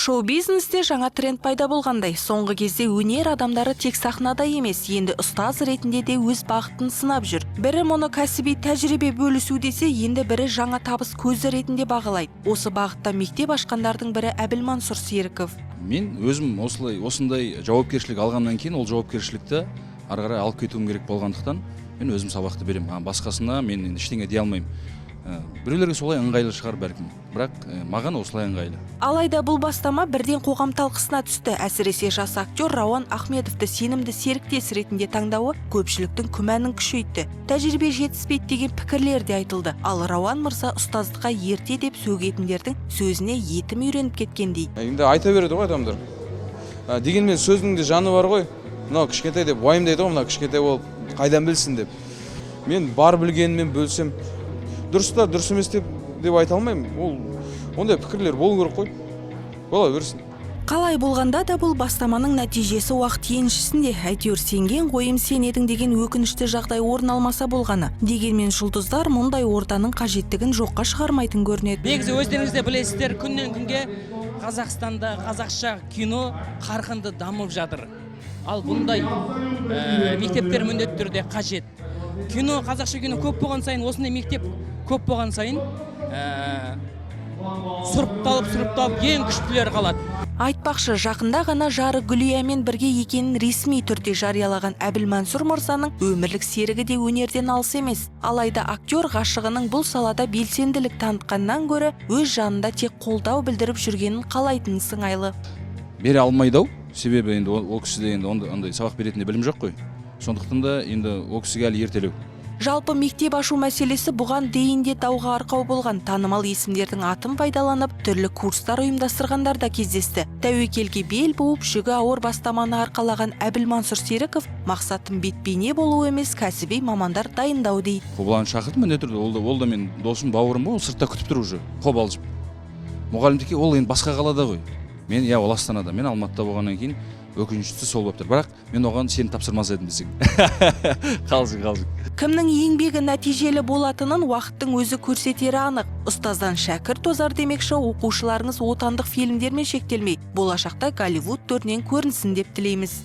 Шоу бизнесте жаңа тренд пайда болғандай. Соңғы кезде өнер адамдары тек сахнада емес, енді ұстаз ретінде де өз бағытын сынап жүр. Бірі мұны кәсіби тәжірибе бөлісу десе, енді бірі жаңа табыс көзі ретінде бағалайды. Осы бағытта мектеп ашқандардың бірі – Әбілмансұр Серіков. Мен өзім осылай, осындай жауапкершілік алғаннан кейін, ол жауапкершілікті ары қарай алып кетуім керек болғандықтан, мен өзім сабақты беремін. А басқасына мен енді ештеңе дей алмаймын. Біреулерге солай ыңғайлы шығар бәлкім, бірақ маған осылай ыңғайлы. Алайда бұл бастама бірден қоғам талқысына түсті. Әсіресе жас актер Рауан Ахметовті сенімді серіктес ретінде таңдауы көпшіліктің күмәнін күшейтті. Тәжірибе жетіспейді деген пікірлер де айтылды. Ал Рауан мырза ұстаздыққа ерте деп сөгетіндердің сөзіне етім үйреніп кеткен дейді. Енді айта береді ғой адамдар. Дегенмен сөздің де жаны бар ғой. Мынау кішкентай деп уайымдайды ғой, мынау кішкентай болып қайдан білсін деп. Мен бар білгеніммен бөлсем, дұрыс та, дұрыс емес деп айта алмаймын. Ол ондай пікірлер болу керек қой, бола берсін. Қалай болғанда да, бұл бастаманың нәтижесі уақыт еншісінде. Әйтеуір сенген қойым сен едің деген өкінішті жағдай орын алмаса болғаны. Дегенмен жұлдыздар мұндай ортаның қажеттігін жоққа шығармайтын көрінеді. Негізі, өздеріңіз де білесіздер, күннен күнге Қазақстанда қазақша кино қарқынды дамып жатыр. Ал бұндай мектептер міндетті түрде қажет. Кино, қазақша кино көп болған сайын, осындай мектеп көп болған сайын, сұрыпталып, сұрыпталып, ең күштілері қалады. Айтпақшы, жақында ғана жары Гүлиямен бірге екенін ресми түрде жариялаған Әбілмансұр мырзаның өмірлік серігі де өнерден алыс емес. Алайда актер ғашығының бұл салада белсенділік танытқаннан гөрі өз жанында тек қолдау білдіріп жүргенін қалайтын сыңайлы. Бере алмайды ау, себебі енді ол кісіде енді ондай сабақ беретіндей білім жоқ қой. Сондықтан да енді ол кісіге әлі ертелеу. Жалпы, мектеп ашу мәселесі бұған дейін де дауға арқау болған. Танымал есімдердің атын пайдаланып, түрлі курстар ұйымдастырғандар да кездесті. Тәуекелге бел буып, жүгі ауыр бастаманы арқалаған Әбілмансұр Серіков мақсатым бет бейне болу емес, кәсіби мамандар дайындау дейді. Қобыланды шақырдым міндетті түрде. Ол да менің досым, бауырым ғой. Ол сыртта күтіп тұр уже қобалжып. Мұғалімдікке ол енді басқа қалада ғой, мен, иә, ол Астанада, мен Алматыда болғаннан кейін, өкініштісі сол болып тұр. Бірақ мен оған сені тапсырмас едім десең, қалжың, қалжың. Кімнің еңбегі нәтижелі болатынын уақыттың өзі көрсетері анық. Ұстаздан шәкірт тозар демекші, оқушыларыңыз отандық фильмдермен шектелмей, болашақта Голливуд төрінен көрінсін деп тілейміз.